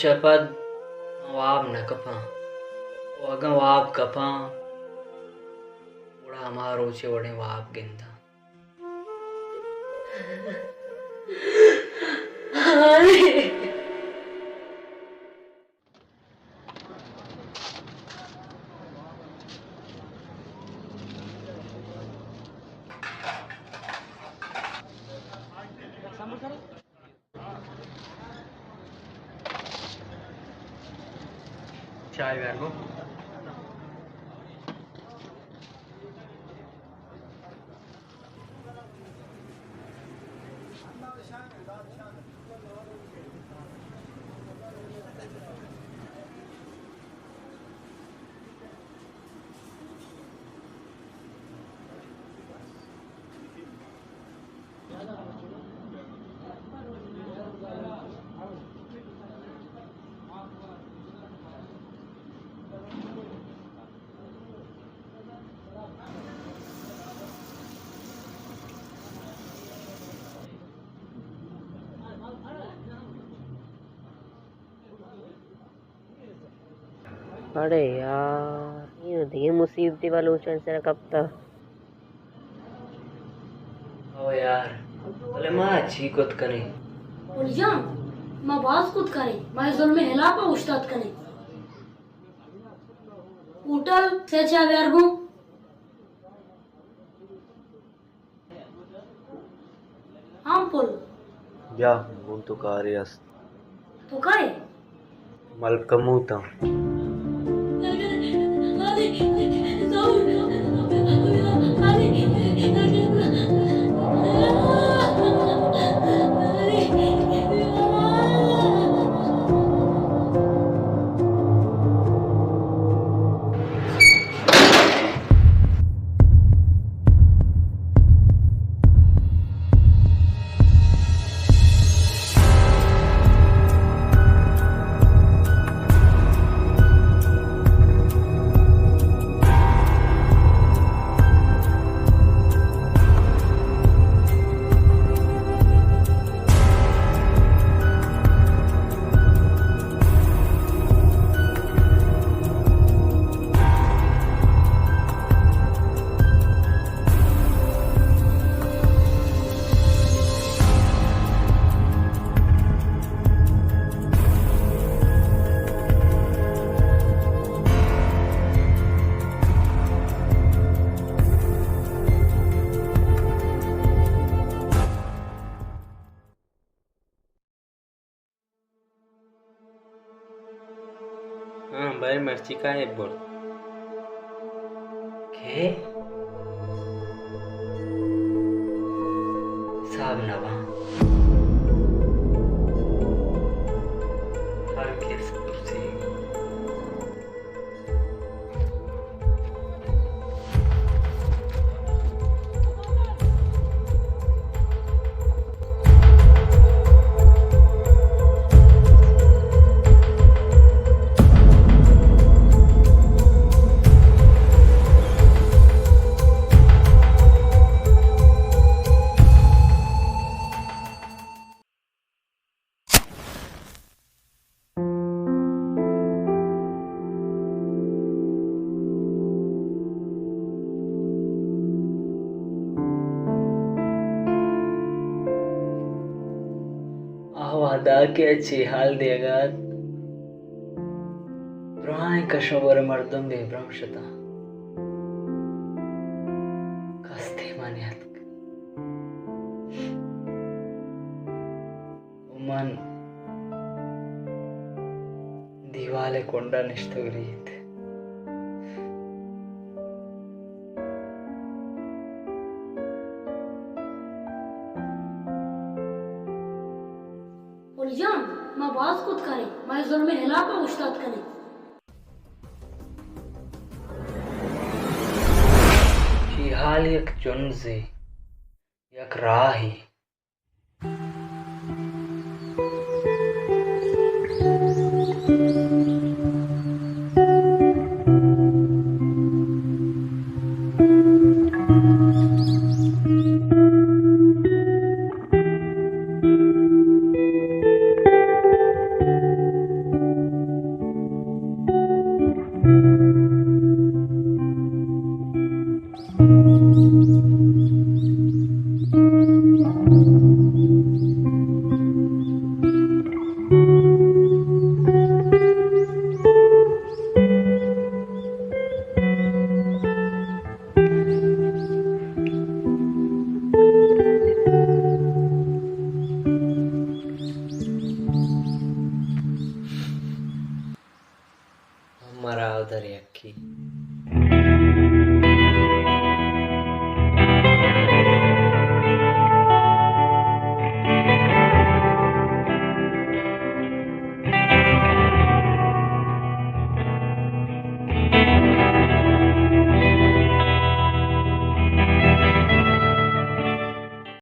چہ پد من واب نہ کپاں، و اگاں واب کپاں، گڑا ہما روچے وڑیں واب گنداں۔ چائے بیار گو۔ اڑے یار، اے دگہ مصیبتے بلوچانی سرا کپتہ۔ او یار، بلے ما چی کت کنیں؟ پل جان، ما باز کت کنیں، ما اے ظلم ءِ ہلاپ ءَ اوشتات کنیں۔ ہوٹل سے چاہ بیار گوں۔ ہاں پل۔ بیا، گوں تو کارے است۔ تو کئے؟ ملکموت آں۔ ہاں، باریں مرچی کائے برت۔ کئے؟ حساب نہ باں۔ ہر کس پرسی۔ آ وہدا کہ چے حال دیگا ات، درائیں کش ءُ بر ءِ مردم بے برم شتاں۔ کس دیما نیاتک۔ ءُ من دیوال ءِ کنڈا نشتگ ریت۔ پل جان، ما باز کت کنیں، ما اے ظلم ءِ ہلاپ ءَ اوشتات کنیں۔ چی حال یک جنزے، یک راہے۔ مرا در یکی۔